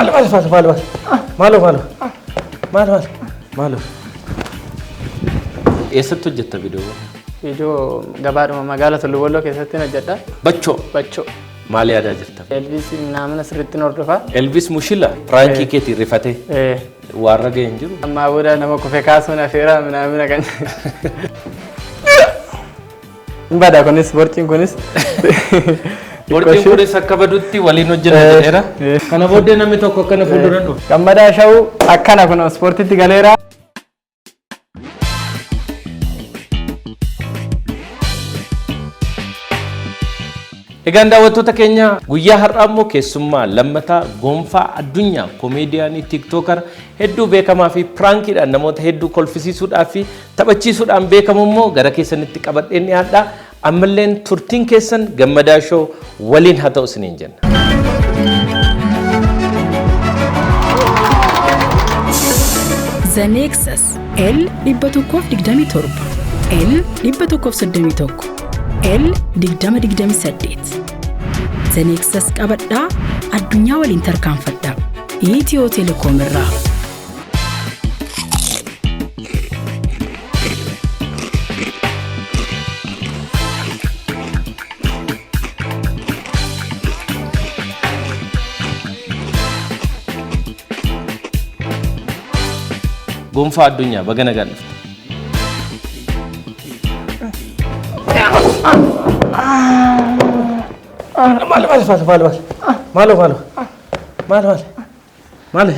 Maal maal maal maal maal maaloo maaloo maal maal maaloo. Eessatti hojjetta viidiyoo? Viidiyoo gabaadhuma magaala Tulluu Bolloo keessatti hojjedha. Bachoo. Bachoo. Maal yaadaa jirta? Elvis naamna sirriitti hordofa. Elvis Mushila prankii keetiin rifatee waan raga'e hin jiru. Ammaa booda nama kufe kaasuun afeeraa minaamina kan. Hin bada kunis borciin kunis. Borciin kunis akka badutti waliin hojjenna jedheera. Kana booddee namni tokko akkana fuuldura dhufu. Gammadaa Shawuu akkana kun ispoortiitti galeera. Egaan daawwattoota keenya, guyyaa har'aa immoo keessummaa lammataa Gonfaa Addunyaa, komeediyaanii tiiktookara hedduu beekamaa fi piraankiidhaan namoota hedduu kolfisiisuudhaa fi taphachiisuudhaan beekamu immoo gara keessanitti qabadheen dhiyaadha. Ammalleen turtiin keessan Gammadaa Show waliin haa ta'u isiniin jenna. The Nexus L 127, L 131, L 2028. The Nexus qabadhaa, addunyaa waliin tarkaanfadhaa. Itiyoo Telekoom irraa. Gonfaa Addunyaa, baga nagaan dhufte. Maal maal maal maal maal maaloo maaloo maal maal maal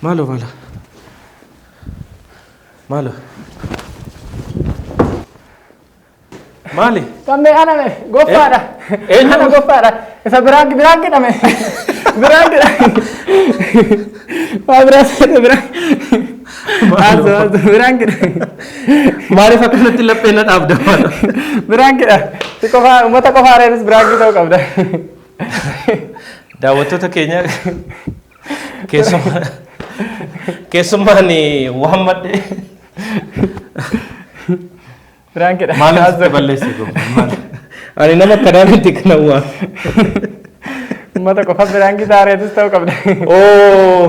maaloo maaloo maaloo maali? Gammee aname goffaadha. Eenyu? Ana goffaadha. Isa biraan biraan qidhame. Biraan qidhame. Waa biraa seete biraan. Haasoo haasoo biraan qidhame. Maaliif akkanatti laphee na dhaabda maal? Biraan qidha. Si qofaa uummata qofaa reetis biraan qidhuu qabda. Daawwattoota keenya, keessummaan waammadhe. Biraan qidha. Maaliif sitti balleesse gooftaan? Maali? Ani nama akkanaa miti kana waan. Uummata qofa biraan qidhaa reetis ta'uu qabda. Oh!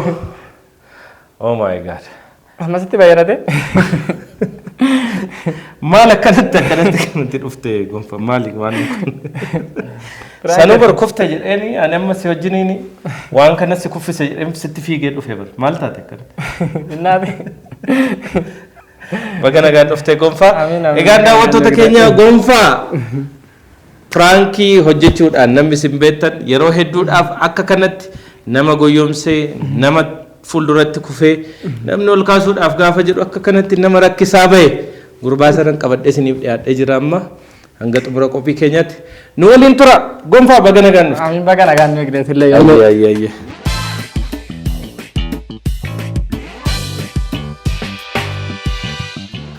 Oh my God. Ammasitti bayyarate. Maal akkanatti kanatti dhufte Gonfa, maali waan kun? Sanuu bar kufta jedheeni, ani amma si wajjiniini waan kana si kuffise jedheen sitti fiigee dhufe bar, maal taate akkanatti? Innaati. Baga nagaan dhuftee Gonfaa. Amiin, amiin. Egaan daawwattoota keenya, Gonfaa prankii hojjechuudhaan namni isin beektan yeroo hedduudhaaf akka kanatti nama goyyomsee, nama fuulduratti kufee, namni ol kaasuudhaaf gaafa jedhu akka kanatti nama rakkisaa bahe, gurbaa sanan qabadhee isiniif dhiyaadhee jira. Amma hanga xumura qophii keenyaatti nu waliin tura. Gonfaa, baga nagaan dhufte. Amiin, baga nagaan nu eegdeetillee. Ayyee, ayyee, ayyee.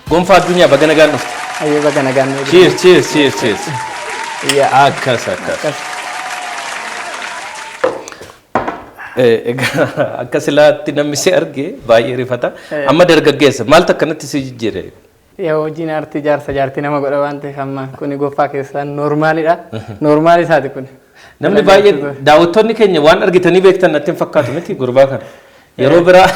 Gonfaa Addunyaa, baga nagaan dhufte. Ayyee, baga nagaan nu eegdeet. Cheers, cheers, cheers, cheers. Iyyaa. Akkas akkas. Akkas. Egaa akka silaatti namni si arge baay'ee rifata. Amma dargaggeessa, maaltu akkanatti si jijjiire? Yaa, hojiin aartii jaarsa jaartii nama godha waan ta'eef amma kuni goffaa keessaa normaalidha. Normaal isaati kuni. Namni baay'een, daawwattoonni keenya waan argitanii beektan natti hin fakkaatu miti gurbaa kana. Yeroo biraa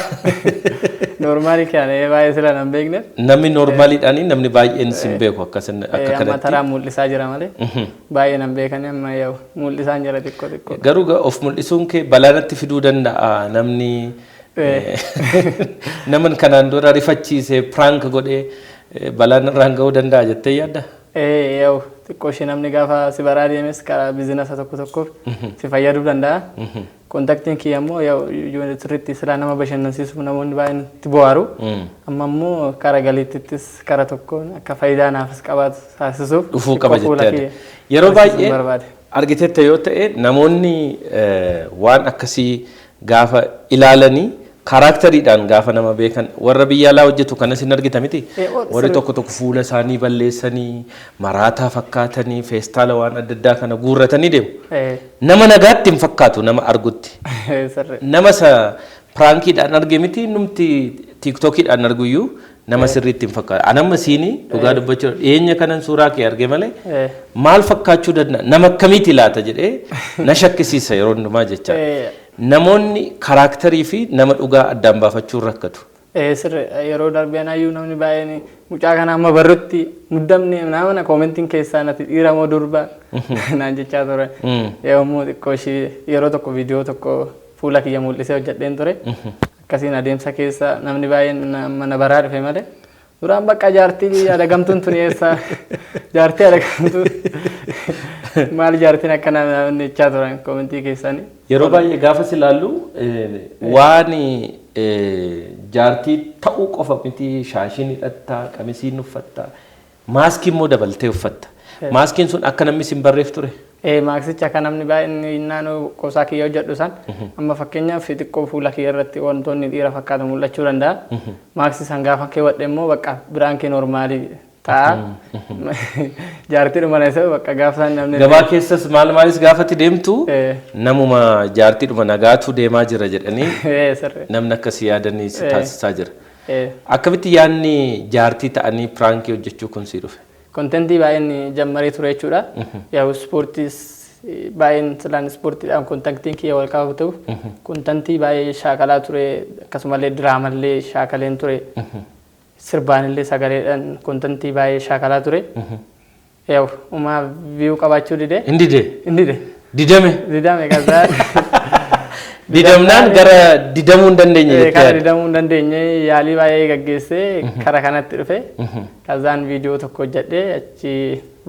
Normaalii kana baay'ee sila nan beekne. Namni normaaliidhaan namni baay'een si hin beeku akkasin akka Amma kanatti. taraa mul'isaa jira malee baay'ee nan beekani, amma yaa'u mul'isaan jira xiqqoo xiqqoo. Garuu of mul'isuun kee balaa natti fiduu danda'a, namni naman kanaan dura rifachiise prank godhee balaa narraan ga'uu danda'a jettee yaadda? Yaa'u xiqqoo ishee namni gaafa si baraa deemes karaa biizinasa tokko tokkoof si fayyaduu danda'a. Contactiin kiyya immoo yaa'u sirriitti silaa nama bashannansiisuuf namoonni baay'een itti bohaaru. Amma immoo karaa galiittittis karaa tokkoon akka faayidaa naafis qabaatu taasisuuf dhufuu qaba xiqqoo fuula jettee yaadda. kiyya Yeroo barsiisuun baay'ee barbaade. argiteetta yoo ta'e, namoonni waan akkasii gaafa ilaalanii characteriidhaan gaafa nama beekan, warra biyya alaa hojjetu kanas hin argita miti. Warri tokko tokko fuula isaanii balleessanii, maraataa fakkaatanii, feestaala waan adda addaa kana guurratanii deemu. Nama nagaatti hin fakkaatu nama argutti. Sirri. Nama isa Prankiidhaan arge miti, numti TikTokiidhaan arguyyuu nama sirriitti hin fakkaatu. Anamma siinii dhugaa dubbachuu dhiyeenya kanan suuraa kee arge malee maal fakkaachuu danda'a, nama akkamiiti laata jedhee na shakkisiisa yeroo hundumaa jecha. Namoonni characterii fi nama dhugaa addaan baafachuun rakkatu. Sirri yeroo darbeen ayyuu namni baay'een mucaa kana amma barrutti muddamne nama commentiin keessaa nati dhiira moo durba naan jechaa ture. Yommuu xiqqoo ishii yeroo tokko viidiyoo tokko fuula kiyya mul'isee hojjedheen ture. Akkasiin adeemsa keessa namni baay'een mana baraa dhufe malee, duraan bakka jaartii adagamtuun tun eessa, jaartii adagamtuu maal, jaartiin akkana namni jechaa turan commentii keessanii. Yeroo baay'ee gaafa si ilaallu waan jaartii ta'uu qofa miti, shaashiin hidhattaa, qamisiin uffattaa, maaskii immoo dabaltee uffatta. Maaskiin sun akka namni sin barreef ture. Maaksicha akka namni baay'een naannoo qoosaa kiyya hojjedhu san, amma fakkeenyaaf xiqqoo fuula kiyya irratti wantoonni dhiira fakkaatu mul'achuu danda'a. Maaksii san gaafa keewwadhe immoo bakka biraan kee normalii ta'a. Jaartii dhuma na isa bakka gaafa san namni. Gabaa keessas maal maalis gaafatti deemtu namuma jaartiidhuma nagaatu deemaa jira jedhanii namni akkasii yaadanii si taasisaa jira. Akkamitti yaadni jaartii ta'anii prankii hojjechuu kun sii dhufe? Contentii baay'een jammaree ture jechuudha. Yaa'u ispoortiis baay'een silaan ispoortiidhaan contactiin kiyya wal qabatu contentii baay'ee shaakalaa ture, akkasumallee diraamallee shaakaleen ture. Sirbaanillee sagaleedhaan contentii baay'ee shaakalaa ture. Yaa'u uumaa view qabaachuu dide. Hin dide? Hin dide. Didame? Didame kasaa. Didamnaan gara didamuu hin dandeenye jettee Kara yaadde? Didamuu hin dandeenye, yaalii baay'ee gaggeessee kara kanatti dhufe. Kazaan viidiyoo tokko hojjedhee achi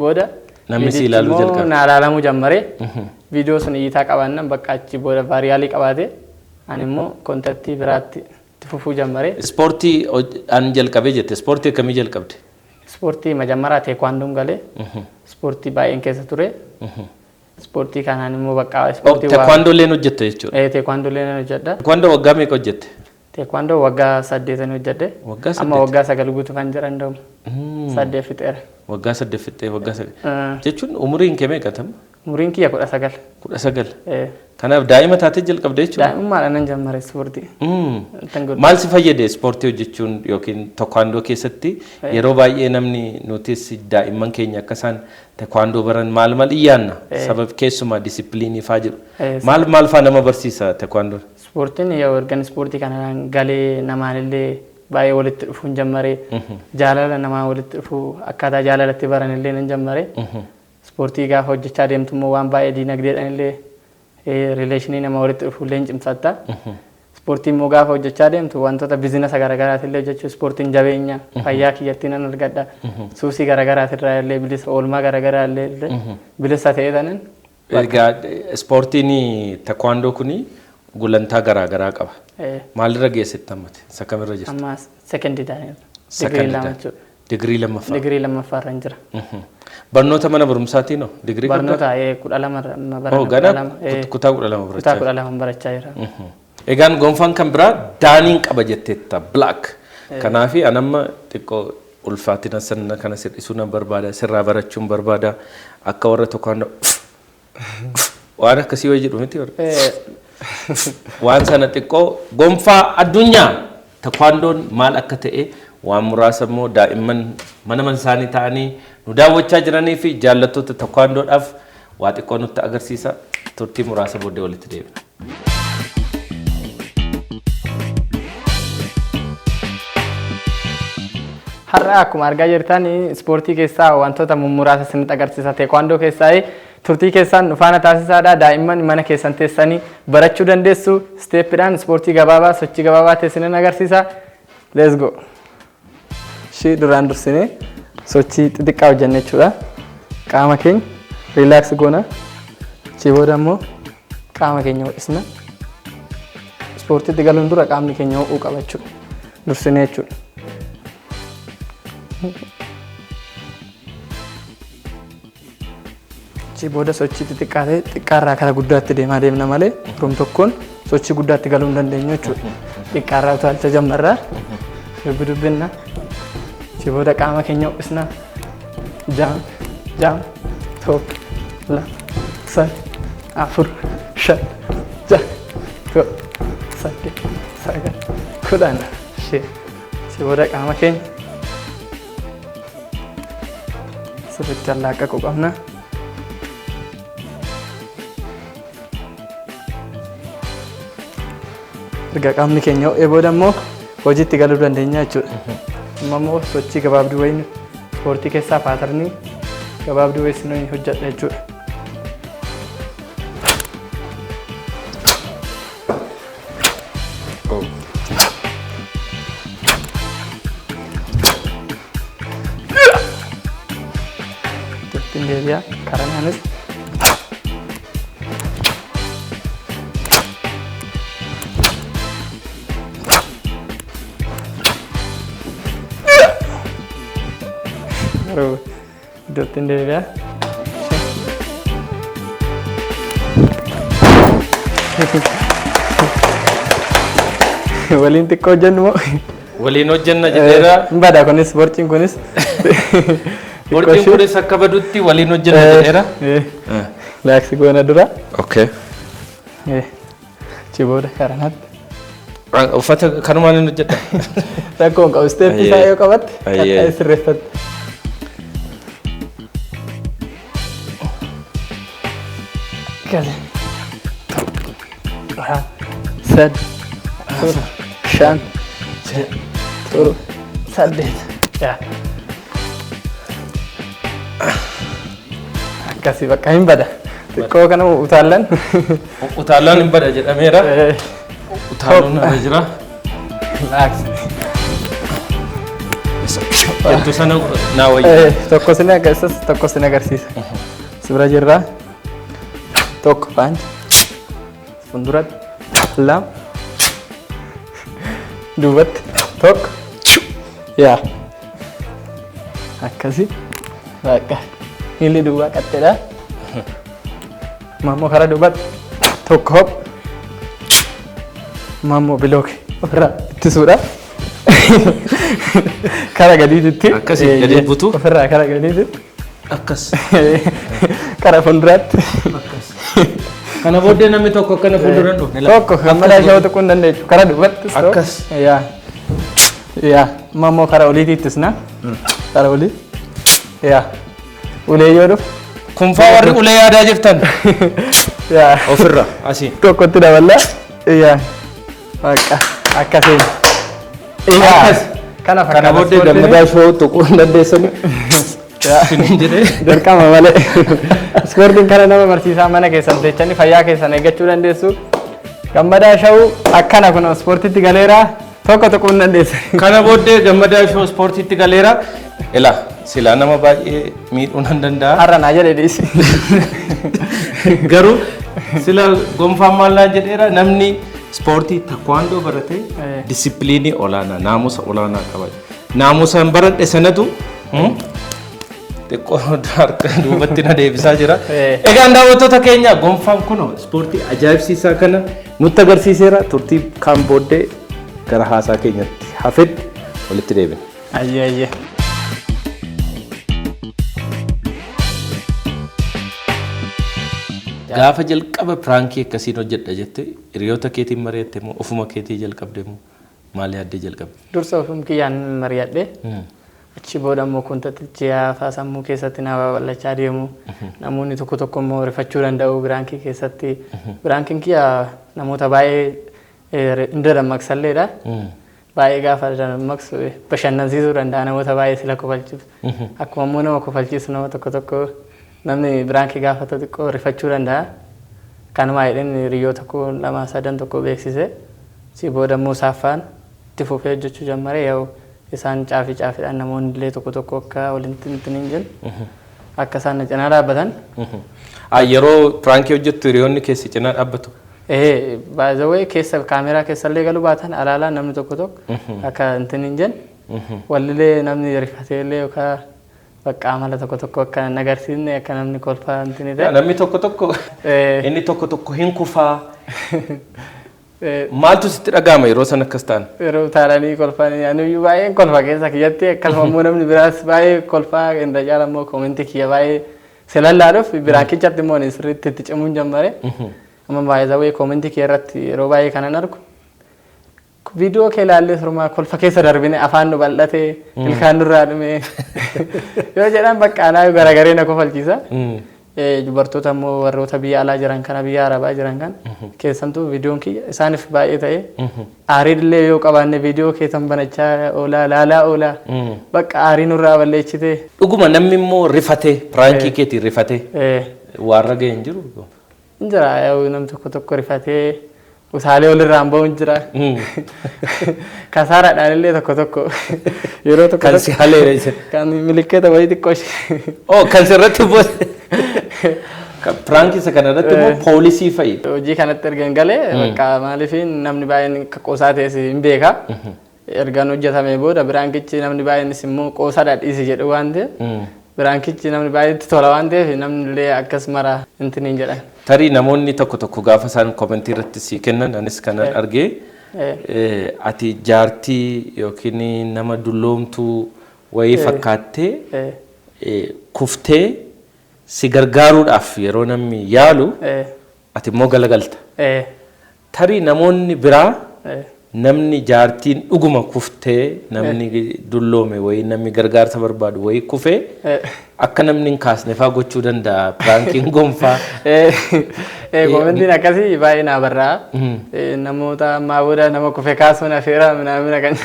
booda Namni si viidiyichi ilaaluu immoo jalqabe. Na ilaalamuu jammare. Viidiyoo sun iyyitaa qabaannan bakka achi booda viralii qabaate, ani immoo contentii biraatti itti fufuu jammare. Ispoortii an jalqabee jette, ispoortii akkamii jalqabde? Ispoortii majammaraa teekwaandoon galee ispoortii baay'een keessa ture. Ispoortii kanaan immoo bakka ispoortii Teekwaandoo illee hojjette jechuudha. Teekwaandoo illee nan hojjedha. Teekwaandoo waggaa meeqa hojjette? Teekwaandoo waggaa 8 hojjedhe. Waggaa Amma 8? Waggaa 9 guutuu kan jiran doomu. 8 fixeera. Waggaa 8 fixxee, waggaa 9. Jechuun umuriin kee meeqa tam? Umuriin kiyya 19. 19. Kanaaf daa'ima taatee jalqabde jechuudha. Daa'imummaadhaan nan jammare ispoortii. Tan godhu. Maal si fayyade ispoortii hojjechuun yookiin teekwaandoo keessatti? Yeroo baay'ee namni nutis daa'imman keenya akka isaan teekwaandoo baran maal maal iyyaanna, sabab keessumaa disciplineii faa jedhu. Maal maal faa nama barsiisa teekwaandoon? Ispoortiin yoo ergan ispoortii kana galee namaanillee baay'ee walitti dhufuun jammare, jaalala namaa walitti dhufuu, akkaataa jaalalatti baran illee nan jammare. Ispoortii gaafa hojjechaa deemtu immoo waan baay'ee diinagdeedhaan illee relationii nama walitti dhufuu illee hin cimsatta. Ispoortii immoo gaafa hojjechaa deemtu wantoota businessa garaagaraatiin illee hojjechuu, ispoortiin jabeenya fayyaa kiyyatti nan argadha. Suusii garaagaraatirraa illee bilisa, oolmaa garaagaraa illee bilisa ta'ee tanan. Egaa ispoortiin teekwaandoo kuni gulantaa garaagaraa qaba. Maalirra geessetti ammati? Isa kamirra jirta? Amma second daaniidha. Digirii 2 jechuudha. Digirii lammaffaa. Digirii lammaffaa irra hin jira. Barnoota mana barumsaatiin hoo? Digirii qabdaa? Barnoota 12 irra bara Oh, kudha gana lama, kutaa 12 kutaa barachaa 12 barachaa jira. Egaan gonfaan kan biraa Daaniin qaba jetteetta, Black. Kanaafi anamma xiqqoo ulfaatina sana kana sirrisuu nan barbaada, sirraa barachuun barbaada. Akka warra tokkoon waan akkasii wayii jedhu miti warra. Waan sana xiqqoo gonfaa addunyaa tekwaandoon maal akka ta'e waan muraasa immoo daa'imman mana mana isaanii ta'anii nu daawwachaa jiranii fi jaallattoota tekwaandoodhaaf waa xiqqoo nutti agarsiisa. Turtii muraasa booddee walitti deebina. Har'a akkuma argaa jirtan ispoortii keessaa wantoota mummuraasa isinitti agarsiisa. Teekwaandoo keessaa turtii keessaan nu faana taasisaadha. Daa'imman mana keessan teessanii barachuu dandeessu. Steppiidhaan ispoortii gabaabaa, sochii gabaabaa teessanii agarsiisa. Let's go. Ishii duraan dursinee sochii xixiqqaa hojjenna jechuudha. Qaama keenya relax goona. Achii booda immoo qaama keenya ho'isna. Ispoortiitti galuun dura qaamni keenya ho'uu qaba jechuudha. Dursinee jechuudha. Achii booda sochii xixiqqaa ta'e xiqqaarraa kara guddaatti deemaa deemna malee rum tokkoon sochii guddaatti galuu hin dandeenyu jechuudha. Xiqqaarraa utaalcha jammarraa dubbi dubbinna. Achii booda qaama keenya ho'isna. Jaam, jaam, tokko, lama, sadi, afur, shan, jaha, torba, saddeet, 9, 10. Ishee si booda qaama keenya sirriitti allaaqqaquu qabna. Erga qaamni keenya ho'ee booda immoo hojiitti galuu dandeenya jechuudha. Amma immoo sochii gabaabduu wayiin ispoortii keessaa pattern gabaabduu wayii isin hojjedha jechuudha. Turtiin deebi'a karanaanis. Garuu iddootti deebi'a. Waliin xiqqoo hojjennu moo? Waliin hojjenna jedheera. Hin bada kunis, borciin kunis. Borciin kunis akka badutti waliin hojjenna jedheera. Laaksi goona dura. Okay. Achi booda karanatti. Uffata kanumaan hin hojjedha. Rakkoon qabu, step isaa yoo qabatte qaxxee sirreeffatte. Gale. Tokko, lama, sadi, afur, shan, ja'a, torba, saddeet. Yaa. Akkasii bakka hin bada. Xiqqoo kana utaallan. Utaallaan hin bada jedhameera. Utaaluun irra jira. Laaksi. Jettu sana naa wayya. Tokko sin agarsiisa, tokko sin agarsiisa. Si bira jirra. Tokko punch. Fuulduratti. Lama. Duubatti. Tokko. Yaa. Akkasi. Bakka. Miilli duubaa qaxxeedha. Maammoo karaa duubatti. Tokko hop. Maammoo block ofirraa ittisuudha. Kara gadiititti. Akkasii gadi butu. Ofirraa kara gadiititti. Akkas. Kara fuulduraatti. Kana booddee namni tokko akkana fuuldura hin dhufne. Tokko Gammadaa Show tuquu hin dandeechu. Kara duubatti. Akkas. Yaa. Yaa. Maammoo kara oliitti ittisna. Kara olii. Yaa. Ulee yoo dhufu. Kunfaa warri ulee yaadaa jirtan. Yaa. Ofirra asii. Tokkotti daballa. Yaa. Bakka akkasiin. Yaa. Akkas. Kana Kana fakkaata booddee ispoortiin. Gammadaa Show tuquu hin dandeessani. Isiniin jedhee. Dirqama malee. Ispoortiin kana nama barsiisaa, mana keessan teechanii fayyaa keessan eeggachuu dandeessu. Gammadaa Show akkana kun ispoortiitti galeera, tokko tuquu hin dandeessu. Kana booddee Gammadaa Show ispoortiitti galeera. Ila silaa nama baay'ee miidhuu nan danda'a. Har'a naa jedhe dhiisi. Garuu sila gonfaan maal naan jedheera, namni ispoortii takwaandoo barate discipline olaanaa, naamusa olaanaa qaba. Naamusaan baradhe sanatu xiqqoo harka duubatti na deebisaa jira. Egaan daawwattoota keenya, gonfaan kun ispoortii ajaa'ibsiisaa kana nutti agarsiiseera. Turtii kaan booddee gara haasaa keenyatti hafetti walitti deebina. Ayyee ayyee. Gaafa jalqaba prank akkasiin hojjedha jette, hiriyoota keetiin mari'atte moo ofuma keetii jalqabde moo maal yaaddee jalqabde? Dursa ofum kiyyaan mari'adhe. Achi booda immoo contactichi afaa sammuu keessatti na babal'achaa deemu. Namoonni tokko tokko immoo rifachuu danda'u prank keessatti. Prankiin kiyya namoota baay'ee hin dadammaqsalleedha. Baay'ee gaafa dadammaqsu bashannansiisuu danda'a, namoota baay'ee sila kofalchiisu. Akkuma immoo nama kofalchiisu, nama tokko tokko namni prank gaafatu xiqqoo rifachuu danda'a. Kanuma jedheen hiriyoota koo lama sadan tokko beeksise. Si booda immoo saaffaan itti fufee hojjechuu jalqabe. Yoo isaan caafii caafiidhaan namoonni illee tokko tokko akka walitti hin jennu akka isaan na cinaa dhaabbatan. Yeroo prank hojjettu hiriyoonni keessi cinaa dhaabbatu. Ee, baay'ee keessa kaameraa keessa illee galuu baatan alaalaa namni tokko tokko akka hin hin jenne, wallilee namni rifatee illee yookaan bakka amala tokko tokko akka hin agarsiisne, akka namni kolfaa hin ta'e. Namni tokko tokko inni tokko tokko hin kufaa. Maaltu sitti dhaga'ama yeroo san akkas ta'an? Yeroo utaalanii kolfanii aniyyuu baay'een kolfa keessa kiyyatti. Akkasuma immoo namni biraas baay'ee kolfaa, irra caala immoo comment kiyya baay'ee silallaaluuf prankichatti immoo ani sirriitti itti cimuun jalqabe. Amma baay'ee zawwee comment kiyya irratti yeroo baay'ee kanan argu. Viidiyoo kee ilaallee surmaa kolfa keessa darbine, afaan nu bal'ate, ilkaan nurraa dhume yoo jedhan, bakka anaa garagaree na kofalchiisa. Dubartoota immoo warroota biyya alaa jiran kana, biyya arabaa jiran kan keessattuu viidiyoon kiyya isaaniif baay'ee ta'e, aarii illee yoo qabaanne viidiyoo keessan banachaa oolaa, laalaa oolaa, bakka aarii nurraa balleessite. Dhuguma namni immoo rifatee, prankii keetiin rifatee waan raga'e hin jiru? Hin jira, nam tokko tokko rifatee utaalee olirraan ba'u hin jira. Kasaaraadhaan illee tokko tokko yeroo tokko Kan si halee. Kan milikketa wayii xiqqoo ishee. Oh, kan sirratti immoo prankii isa kana irratti immoo poolisii fa'i. Hojii kanatti erga hin galee, bakka maaliif namni baay'een akka qoosaa ta'es hin beeka. Ergaan hojjetamee booda prankichi namni baay'eenis immoo qoosaadha dhiisi jedhu waan ta'eef, prankichi namni baay'ee itti tola waan ta'eef, namni illee akkas mara intin hin jedhan. Tarii namoonni tokko tokko gaafa isaan commentii irratti sii kennan, anis kanan argee, ati jaartii yookiin nama dulloomtuu wayii fakkaattee kuftee si gargaaruudhaaf yeroo namni yaalu, ati immoo galagalta. Tarii namoonni biraa namni jaartiin dhuguma kuftee, namni dulloome wayii, namni gargaarsa barbaadu wayii kufee akka namni hin kaasne faa gochuu danda'a prankiin gonfaa. Commentiin akkasii baay'ee naa barraa. Namoota ammaa booda nama kufe kaasuun afeera minaamina kan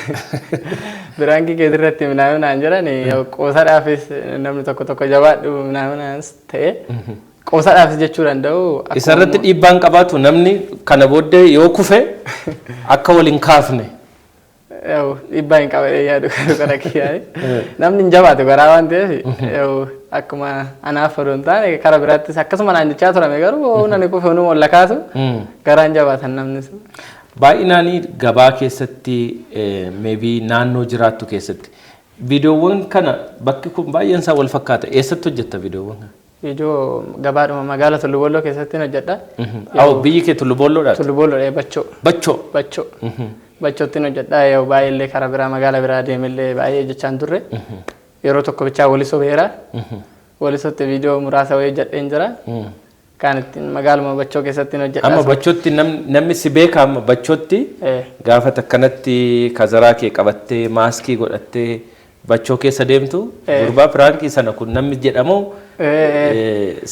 prankii keetirratti minaaminaan jedhan, qoosaadhaafis namni tokko tokko jabaadhu minaaminaanis ta'e qoosaadhaafis jechuu danda'u. Isarratti dhiibbaan qabaatu, namni kana booddee yoo kufe akka wal hin kaafne. Dhiibbaa hin qabadhee yaadu kana kiyyaani. Namni hin jabaatu garaa waan ta'eef, akkuma anaaf odoo hin taane kara biraattis akkasuma naan jechaa turame, garuu nani kufe hunduma ol kaasu garaan jabaatan namni sun. Baay'inaanii gabaa keessatti, maybe naannoo jiraattu keessatti viidiyoowwan kana, bakki kun baay'een isaa wal fakkaata. Eessatti hojjetta viidiyoowwan kana? Viidiyoo gabaadhuma magaala Tullu keessatti hojjedha. Awo, biyyi kee Tullu Boolloodha? Tullu Boolloodha, Bachoo. Bachoo. Bachoo. Bachootti hojjedha. Yoo baay'eellee karaa biraa magaala biraa deemellee baay'ee jechaan turre. Yeroo tokko bichaa Walisoo beera. Walisootti viidiyoo muraasa wayii hojjedheen jira. Kan ittiin magaaluma Bachoo keessatti hojjedha. Amma Bachootti namni si beeka, amma Bachootti gaafa takkanatti kazaraa kee qabattee, maaskii godhattee Bachoo keessa deemtu, gurbaa prankii sana kun namni jedhamu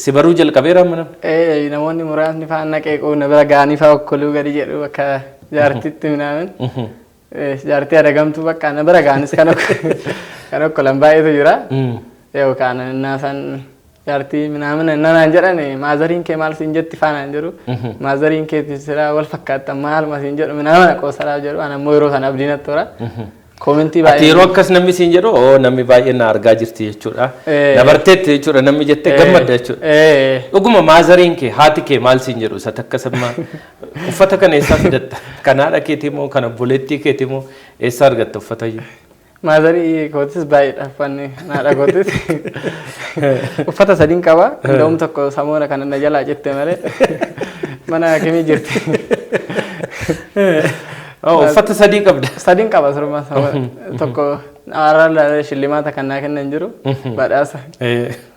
si baruu jalqabeera amma namni. Namoonni muraasni fa'aan na qeequu, na bira ga'anii fa'aa okkoluu gadi jedhu akka jaartitti minaamin. Jaartii adagamtuu bakka na bira ga'anis kan okkolan baay'eetu jira. Yookaan innaa jaartii minaamin naan jedhan, motheriin kee maal siin jetti faanaan jedhu, motheriin keetii silaa wal fakkaattan maaluma siin jedhu minaamina qoosalaaf jedhu, ana immoo yeroo sana abdiin natti tora. Commentii Ati baay'ee. yeroo akkas namni siin jedhu, oo, namni baay'een na argaa jirti jechuudha. Na barteetti jechuudha namni jettee gammadda jechuudha. Dhuguma motheriin kee, haati kee maal siin jedhu isa takka samma uffata kana eessaa fidatta? Kan haadha keetii moo kan obboleettii keetii moo, eessaa argatta uffata iyyuu? Motherii kootis baay'eedha uffanni haadha kootis. Uffata sadiin qaba. Nda'um tokko samoona kana na jalaa citte malee mana hakimii jirti. Uffata sadii qabda. Sadiin qaba surma tokko haaraan shillimaata kan naa kennan jiru badhaasa.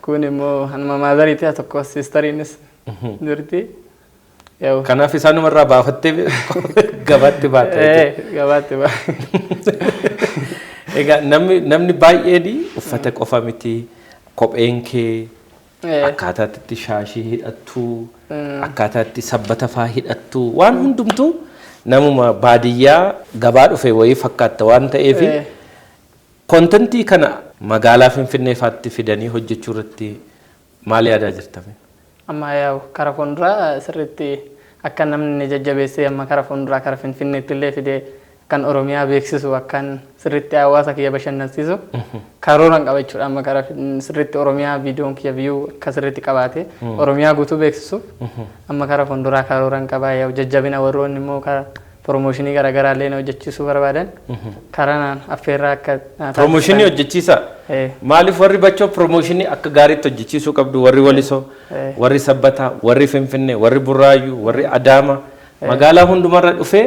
Kun immoo hanuma motheriiti, tokko sisteriinis jirti. Kanaaf isaanumarraa baafattee gabaatti baata. Gabaatti baata. Egaa namni baay'een uffata qofa miti, kopheen kee, akkaataa itti shaashii hidhattu, akkaataa itti sabbata faa hidhattu, waan hundumtuu namuma baadiyyaa gabaa dhufe wayii fakkaatta waan ta'eef, contentii kana magaalaa Finfinnee faatti fidanii hojjechuu irratti maal yaadaa jirtame? Amma yaa'u kara fuulduraa sirriitti akka namni jajjabeessee amma kara fuulduraa kara Finfinneetti illee fidee kan Oromiyaa beeksisu, akkan sirriitti hawaasa kiyya bashannansiisu karooran qaba jechuudha. Amma kara sirriitti Oromiyaa viidiyoon kiyya view akka sirriitti qabaate Oromiyaa guutuu beeksisuuf amma kara fuulduraa karooran qaba. Yaa'u jajjabina warroonni immoo kara promotionii garaagaraa illee na hojjechiisuu barbaadan karaa naan affeerraa akka Promotionii hojjechiisa. Maaliif, warri Bachoo promotionii akka gaariitti hojjechiisuu qabdu, warri Walisoo, warri Sabbataa, warri Finfinnee, warri Burraayyuu, warri Adaama, magaalaa hundumarra dhufee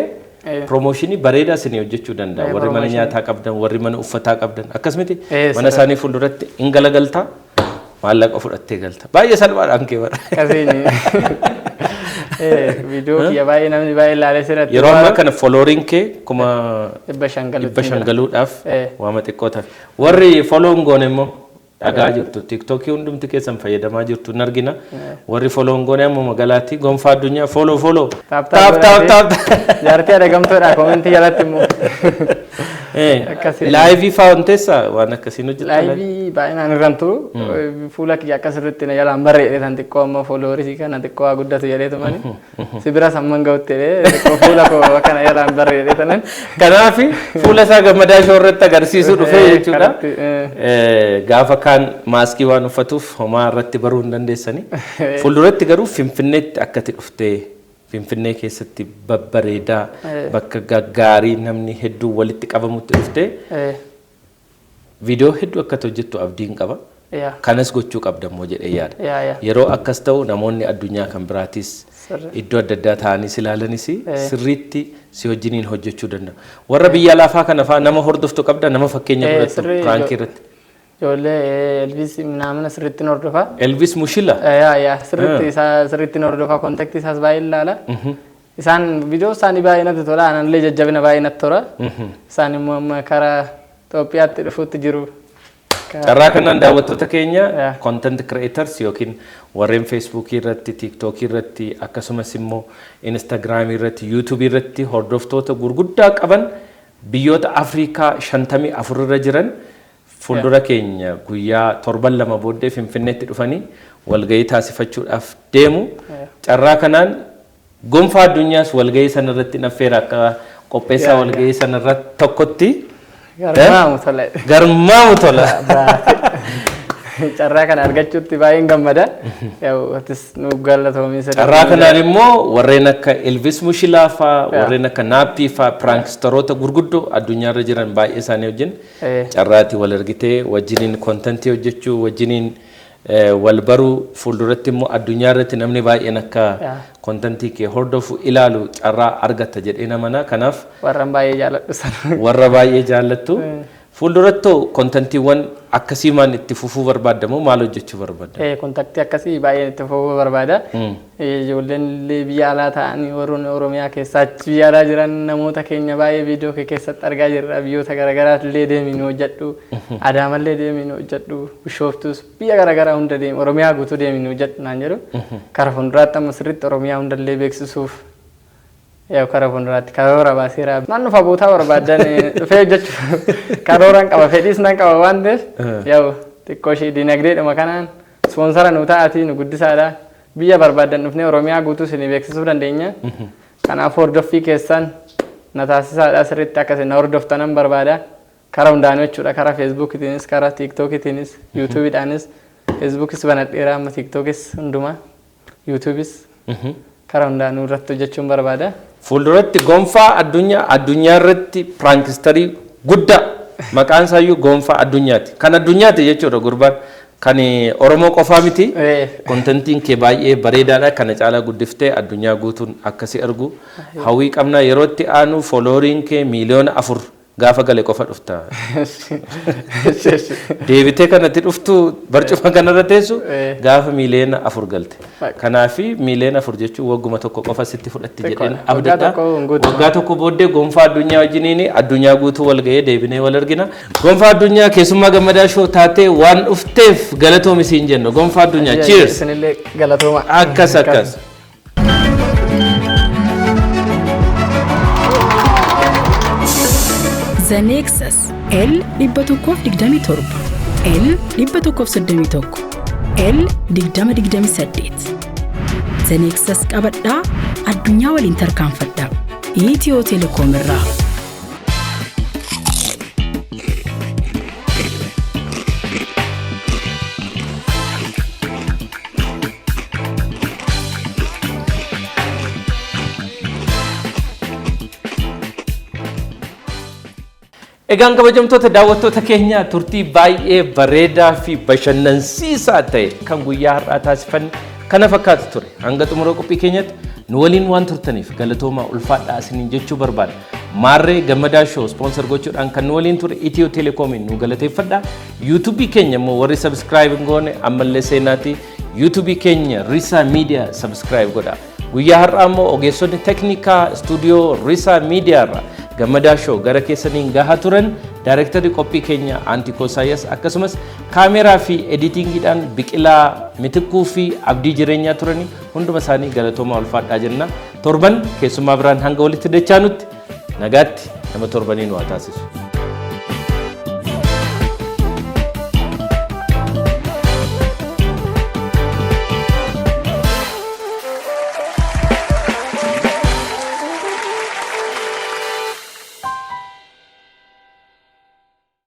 promotionii bareedaa isinii hojjechuu danda'a. Warri mana nyaataa qabdan, warri mana uffataa qabdan akkasumatti mana isaanii fuulduratti hin galagaltaa, maallaqa fudhattee galta. Baay'ee salphaadhaan kee bara. Akkasiin. Viidiyoo kiyya baay'ee namni baay'ee ilaalee sirratti. Yeroo ammaa kana followeriin kee kuma 500 galuutti. 500 galuudhaaf waama xiqqoo tafe. Warri follow hin goone immoo dhagaa jirtu. TikTokii hundumti keessan fayyadamaa jirtu hin argina. Warri follow hin goone amma magaalaatti Gonfaa Addunyaa follow follow. Tap Tap tap tap. Jaartii adagamtoodha commentii jalatti immoo. Akkasii. Liveii fa'aa wanteessa waan akkasiin hojjetaa? Liveii baay'inaan irraan turu. Fuula kiyya akka sirriitti na jalaan barreedhe tan xiqqoo amma followersii kana xiqqoo haa guddatu jedhee tumani. Si bira samman ga'utti jedhee xiqqoo fuula koo akka na jalaan barreedhe tanan. Kanaaf fuula isaa Gammadaa Show irratti agarsiisuu dhufee jechuudha. Kanatti, Gaafa kaan maaskii waan uffatuuf homaa irratti baruu hin dandeessani. Fuulduratti garuu Finfinneetti akkati dhuftee Finfinnee keessatti babbareedaa bakka gaggaarii namni hedduu walitti qabamutti dhuftee viidiyoo hedduu akkati hojjettu abdiin qaba. Kanas gochuu qabda immoo jedhee yaada. Yaa yaa. Yeroo akkas ta'u namoonni addunyaa kan biraatis iddoo adda addaa ta'anis ilaalanis sirriitti si wajjiniin hojjechuu danda'u. Warra biyya lafaa kana fa'aa nama hordoftu qabda, nama fakkeenya godhattu prankii irratti? Ijoollee Elvis naamna sirriitti hordofa. Elvis Mushila. Yaa yaa, sirriitti isaa sirriitti hordofa, contactii isaas baay'ee ilaala. Isaan viidiyoo isaanii baay'ee natti tola, anallee jajjabina baay'ee natti tola. Isaan immoo amma karaa Itoophiyaatti dhufuutti jiru. Carraa kanaan daawwattoota keenya, content creators yookiin warreen Facebookii irratti, TikTokii irratti, akkasumas immoo Instagramii irratti, YouTubeii irratti hordoftoota gurguddaa qaban biyyoota Afrikaa 54 irra jiran fuuldura keenya guyyaa torban 2 booddee Finfinneetti dhufanii walgahii taasifachuudhaaf deemu. Carraa kanaan Gonfaa Addunyaas walgahii sana irratti naffeera akka qopheessaa walgahii sana irratti tokkotti. Garmaamu tola. Garmaamu tola. Carraa kana argachuutti baay'een gammada. Yaa'u atis nu galatoomii sirriitti. Carraa kanaan immoo warreen akka Elvis Mushilaa fa'aa, warreen akka Naappii fa'aa, pranksteroota gurguddoo addunyaarra jiran baay'ee isaanii wajjin carraatti wal argitee wajjiniin contentii hojjechuu, wajjiniin wal baruu, fuulduratti immoo addunyaa irratti namni baay'een akka contentii kee hordofu ilaalu carraa argatta jedhee namana. Kanaaf Warran baay'ee jaalladhu sana. Warra baay'ee jaallattu. Fuuldurattuu contentiiwwan akkasii maan itti fufuu barbaaddamoo maal hojjechuu barbaadda? Contentii akkasii baay'ee itti fufuu barbaada. Ijoolleen illee biyya alaa ta'anii warroonni Oromiyaa keessaa achi biyya alaa jiran namoota keenya baay'ee viidiyoo kee keessatti argaa jirra. Biyyoota garaagaraatti illee deemii nu hojjedhu. Adaamallee deemii nu hojjedhu. Bishooftus biyya garaagaraa hunda deemi. Oromiyaa guutuu deemii nu hojjedhu naan jedhu. Kara fuulduraatti amma sirriitti Oromiyaa hundallee beeksisuuf yaa kara fuulduraatti karoora baaseera. Naan dhufa bootaa barbaadan dhufee hojjechuuf karooraan qaba, fedhiis nan qaba waan ta'eef, yaa'u xiqqoo ishee dinagdeedhuma kanaan sponsora nu ta'atii nu guddisaadha. Biyya barbaadan dhufnee Oromiyaa guutuu isin beeksisuu dandeenya. Kanaaf hordoffii keessan na taasisaadha, sirriitti akka isin na hordoftanan barbaada. Kara hundaanuu jechuudha, karaa Facebookitiinis, karaa TikTokitiinis, YouTubeiidhaanis, Facebookis banadheera amma, TikTokis hundumaa, YouTubeis karaa hundaanuu irratti hojjechuun barbaada. Fuulduratti Gonfaa Addunyaa addunyaa irratti pranksterii guddaa maqaan isaayyuu Gonfaa Addunyaati. Kan addunyaati jechuudha gurbaan. Kan Oromoo qofaa miti. Contentiin kee baay'ee bareedaadha. Kana caalaa guddiftee addunyaa guutuun akkasi argu hawwii qabna. Yeroo itti aanu followeriin kee 4 miiliyoona gaafa gale qofa dhufta. Deebitee kanatti dhuftu barcuma kanarra teessu gaafa 4 miiliyoona galte. Kanaafi 4 miiliyoona jechuun wagguma tokko qofa sitti fudhatti jedheen Xiqqoodha. Waggaa abdadha. tokko hin guutu. Waggaa tokko booddee Gonfaa Addunyaa wajjiniin addunyaa guutuu wal ga'ee deebinee wal argina. Gonfaa Addunyaa, keessummaa Gammadaa Show taatee waan dhufteef galatoomi siin jenna. Gonfaa Addunyaa, cheers. Isinillee galatooma. Akkas akkas. The Nexus L 127, L 131, L 2028. The Nexus qabadhaa, addunyaa waliin tarkaanfadhaa. Itiyoo Telekoom irraa. Egaan kabajamtoota daawwattoota keenya, turtii baay'ee bareedaa fi bashannansiisaa ta'e kan guyyaa har'aa taasifanne kana fakkaatu ture. Hanga xumura qophii keenyatti nu waliin waan turtaniif galatoomaa, ulfaadhaa isiniin jechuu barbaada. Maarree Gammadaa Show sponsor gochuudhaan kan nu waliin ture Itiyoo Telekoomiin nu galateeffadha. YouTubeii keenya immoo warri subscribe hin goone ammallee seenaatii YouTubeii keenya Risaa Miidiyaa subscribe godha. Guyyaa har'aa immoo ogeessonni teknikaa istuudiyoo Risaa Miidiyaa irraa Gammadaa Show gara keessaniin gahaa turan, daayirektarri qophii keenya Antikoo Isaayyaas, akkasumas kaameraa fi editingiidhaan Biqilaa Mitikkuu fi Abdii Jireenyaa turanii, hunduma isaanii galatoomaa, ulfaadhaa jenna. Torban keessummaa biraan hanga walitti dachaanutti nagaatti, nama torbanii nu haa taasisu.